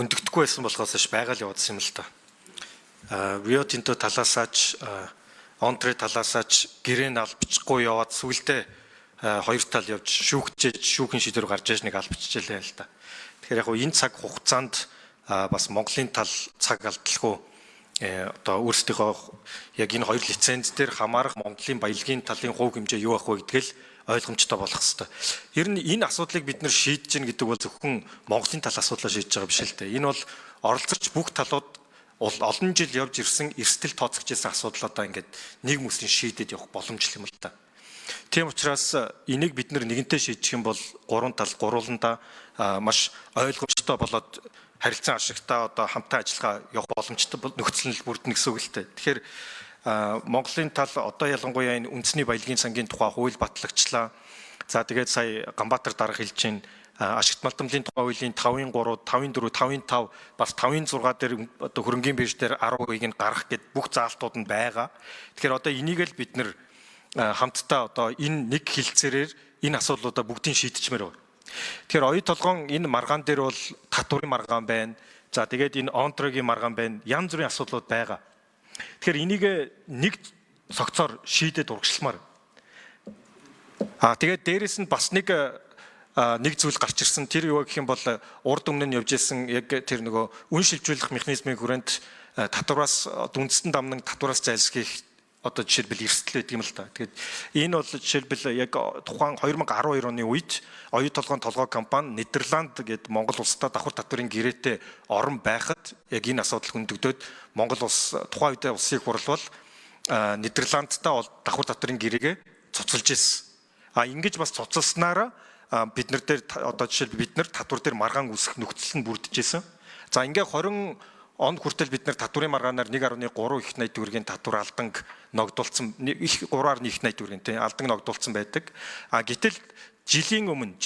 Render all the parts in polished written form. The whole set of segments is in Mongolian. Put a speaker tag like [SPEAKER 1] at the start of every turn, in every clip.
[SPEAKER 1] Хүндэгдэхгүй байсан болохоос ш байгаа л явуулсан юм л та. Рио Тинто талаасаач, Онтре талаасаач гэрээнд албачихгүй яваад сүултээ хоёр тал явж шүүгчээж, шүүхэн шийдвэр гарч иж нэг албаччихлээ л та. Тэгэхээр яг хуу энэ цаг хугацаанд бас Монголын тал цаг алдалгүй одоо өөрсдийнхөө яг энэ хоёр лиценз дээр хамаарах Монголын баялагын талын хувь хэмжээ юу ах вэ гэдгээл ойлгомжтой болох хэвээр. Ер нь энэ асуудлыг бид нэр шийдэж гин гэдэг бол зөвхөн Монголын тал асуудлаа шийдэж байгаа биш л дээ. Энэ бол оролцогч бүх талууд олон жил явж ирсэн эрсдэл тооцогч ирсэн асуудлуудаа ингээд нэг мөсөн шийдэд явах боломж юм л та. Тийм учраас энийг бид нэр нэгэнтээ шийдчих юм бол гурван тал гурвууландаа маш ойлгомжтой болоод харилцан ашигтай одоо хамтан ажиллагаа явах боломжтой нөхцөл нь бүрдэнэ гэсэн үг л дээ. Тэгэхээр Монголын тал одоо ялангуяа энэ үндэсний баялагын сангийн тухай хууль батлагчлаа. За, тэгээд сая Ганбаатар дарга хэлж байна, ашигт малтамлын тухай хуулийн 5-ын 3, 5-ын 4, 5-ын 5, бас 5-ын 6 дээр одоо хөрөнгийн бирж дээр 10%-ийг нь гаргах гэд бүх заалтууд нь байгаа. Тэгэхээр одоо энийг л бид нэр хамтдаа одоо энэ нэг хилцээрээр энэ асуудлуудаа бүгдийг шийдчихмээр байна. Тэгэхээр оюу толгоон энэ маргаан дээр бол татварын маргаан байна. За, тэгээд энэ онтрогийн маргаан байна. Янз бүрийн асуудлууд байгаа. Тэгэхээр энийг нэг цогцоор шийдээд урагшламаар. Тэгээд дээрэс нь бас нэг зүйл гарч ирсэн. Тэр юу гэх юм бол урд өмнө нь явж исэн яг тэр нөгөө үн шилжүүлэх механизмын хүрээнд татвараас үндэстэн дамнан татвараас зайлсхийх одоо жишээлбэл эрсдэл байдаг юм л та. Тэгээд энэ бол жишээлбэл яг тухайн 2012 оны үед оюу толгойн толгой компани Нидерланд гээд Монгол улстай давхар татварын гэрээтэй орон байхад яг энэ асуудал хөндөгдөөд, Монгол улс тухайн үедээ улсын хурал бол Нидерландтай бол давхар татварын гэрээгээ цуцалж ирсэн. А ингэж бас цуцалснараа бид нар дээр одоо жишээлбэл бид нар татвар дээр маргаан үүсэх нөхцөл нь бүрдэж исэн. За, ингээ 20 он хүртэл бид нар татварын маргаанаар 1.3 их 80 төгрөгийн татвар алданг ногдуулсан, их 3.1 их 80 төгрөгийн, тийм, алдан ногдуулсан байдаг. А гэтэл жилийн өмнө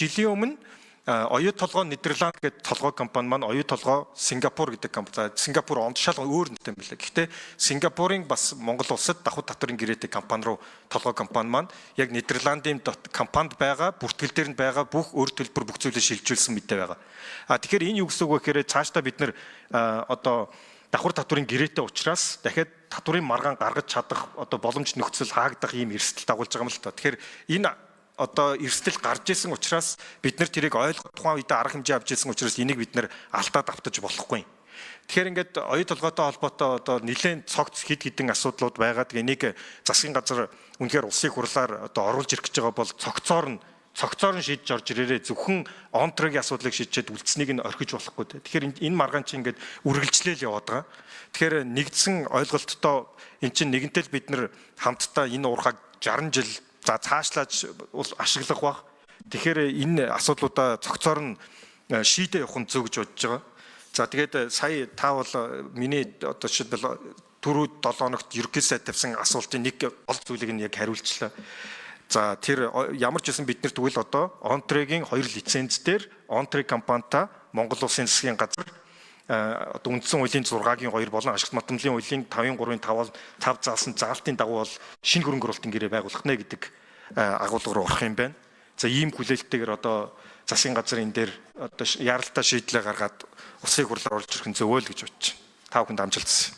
[SPEAKER 1] оюу толгой Нидерланд гэдэг толгой компани маань оюу толгой Сингапур гэдэг компани. За, Сингапур онд шал өөр нэртэй юм билээ. Гэхдээ Сингапурын бас Монгол улсад давхар татварын гэрээтэй компани руу толгой компани маань яг Нидерландын компанид байгаа бүртгэл дээр нь байгаа бүх өр төлбөр, бүх зүйлээ шилжүүлсэн мэдээ байгаа. А тэгэхээр энэ юу гэсэн үг вэ гэхээр цаашдаа бид нэр одоо давхар татварын гэрээтэй учраас дахиад татварын маргаан гаргаж чадах одоо боломж нөхцөл хаагдах ийм эрсдэл дагуулж байгаа юм л та. Тэгэхээр энэ одоо эрсдэл гарч исэн учраас бид нар тэрийг ойлгох, тухайн үедээ арга хэмжээ авч исэн учраас энийг бид нар алдаад автаж болохгүй. Тэгэхээр ингээд оюу толгойтой холбоотой одоо нэлээд цогц хэд хэдэн асуудлууд байгаа. Тэгээ энийг засгийн газар үнэхээр улсын хурлаар одоо оруулж ирэх гэж байгаа бол цогцоор нь шийдэж орж ирээрээ, зөвхөн онтрогийн асуудлыг шийдчихэд үлдсэнийг нь орхиж болохгүй. Тэгэхээр энэ маргаан чинь ингээд үргэлжлээл яваад байгаа. Тэгэхээр нэгдсэн ойлголттой эн чинь нэгэнтэл бид нар хамтдаа энэ уурхайг 60 жил за цаашлааж ашиглах бах. Тэгэхээр энэ асуудлуудаа цогцоор нь шийдээ явах нь зөв гэж бодож байгаа. За, тэгээд сая та бол миний одоо жишээлбэл түрүү 7 хоногт ерөнхий сайд тавьсан асуултын нэг гол зүйлийг нь яг хариулчлаа. За, тэр ямар ч байсан бид нар тэгвэл одоо Онтрегийн хоёр лиценз дээр Онтре компанита Монгол Улсын засгийн газар одоо үндсэн хуулийн 6-гийн 2 болон ашигт матемлын хуулийн 5-ын 3-ын 5 5 заасан заалтын дагуу бол шинэ хөрөнгө оруулалтын гэрээ байгуулах нэ гэдэг агуулга руу орох юм байна. За, ийм хүлээлттэйгээр одоо засгийн газар энэ дээр одоо яаралтай шийдлээ гаргаад улсын хурлаар орж ирэх нь зөв л гэж бодож байна. Та бүхэнд амжилт хүсье.